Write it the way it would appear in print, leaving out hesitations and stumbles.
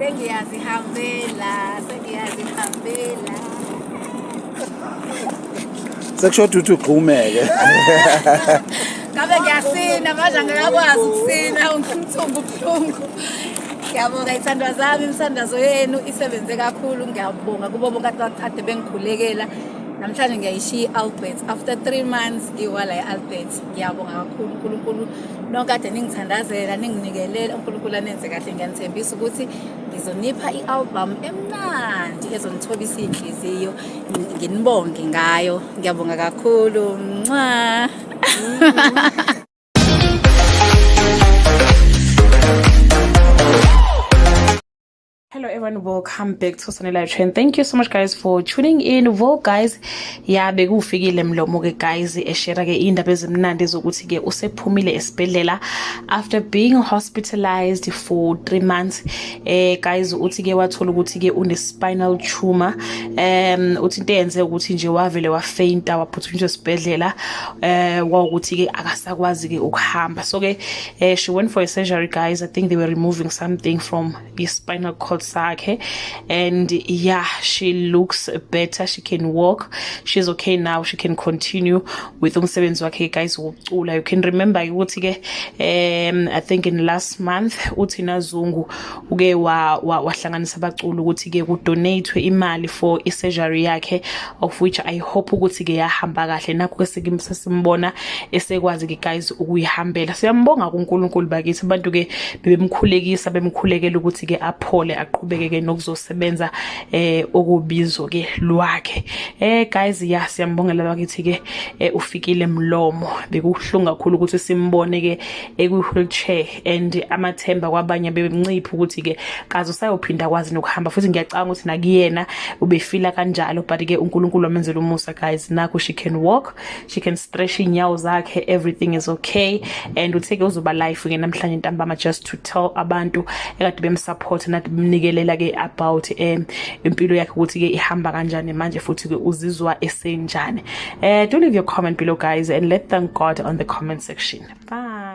Sengiyazihambela, sengiyazihambela. Sekushoda ukuthi ugxumeke. Ngabe ngiyasina manje angikakwazi ukusina umthumbu ubuhlungu. Ngiyabonga ithandwa zami, imithandazo yenu isebenze kakhulu. Ngiyabonga kubo bonke akade bengikhulekela. Namhlanje ngiyayishiya i-Albert after 3 months ngiwala i-Albert. Ngiyabonga kakhulu uNkulunkulu nonke kade ningithandazela ninginikelela. UNkulunkulu anenze kahle. Ngiyanithembisa ukuthi ngizonipha i-album emnandi ezonithobisa iy'nhliziyo, nginibonge ngayo. Ngiyabonga kakhulu. Mwa. Hello everyone, welcome back to Sunny Live Trend. Thank you so much guys for tuning in. Well guys, ya bekufikile Mlomo ke guys eshare ke indaba ezimnandi zokuthi ke usephumile esibhedlela after being hospitalized for 3 months. Guys, uthi ke wathola ukuthi ke une spinal tumor. Uthi into eyenze ukuthi nje wavele wafainta waphuthunyiswa esibhedlela wawukuthi ke akasakwazi ke ukuhamba. So ke she went for a surgery, guys. I think they were removing something from i-spinal cord sakhe and yeah, she looks better, she can walk, she's okay now, she can continue with umsebenzi wakhe guys wokucula. You can remember ukuthi ke I think in last month uThina Zungu uke wahlanganisa abaculi ukuthi ke kudonate imali for i-surgery yakhe, of which I hope ukuthi ke yahamba kahle. Nakho ke sesimbona esekwazi ke guys ukuyihambela. Siyambonga kuNkulunkulu bakithi. Abantu ke bebemkhulekisa, bemkhulekela ukuthi ke aphole, aqhubeke ke nokuzosebenza okubizo ke lwakhe. Guys, ya, siyambongela bakithi ke ufikile Mlomo. Bekuhlungu kakhulu ukuthi simbone ke ekwi wheelchair and amathemba kwabanye bemncipha ukuthi ke kaze usayophinda kwazi nokuhamba futhi. Ngiyacabanga ukuthi nakuyena ubefila kanjalo, but ke uNkulunkulu wamenzela umusa guys. Nakho she can walk, she can stretch inyawo zakhe, everything is okay. And uthe ke uzoba live ke namhlanje ntambama just to tell abantu ekade bemsupport nathi bemnikelela ke about impilo yakhe ukuthi ke ihamba kanjani manje futhi ke uzizwa esenjani. Do leave your comment below guys and let thank God on the comment section. Bye.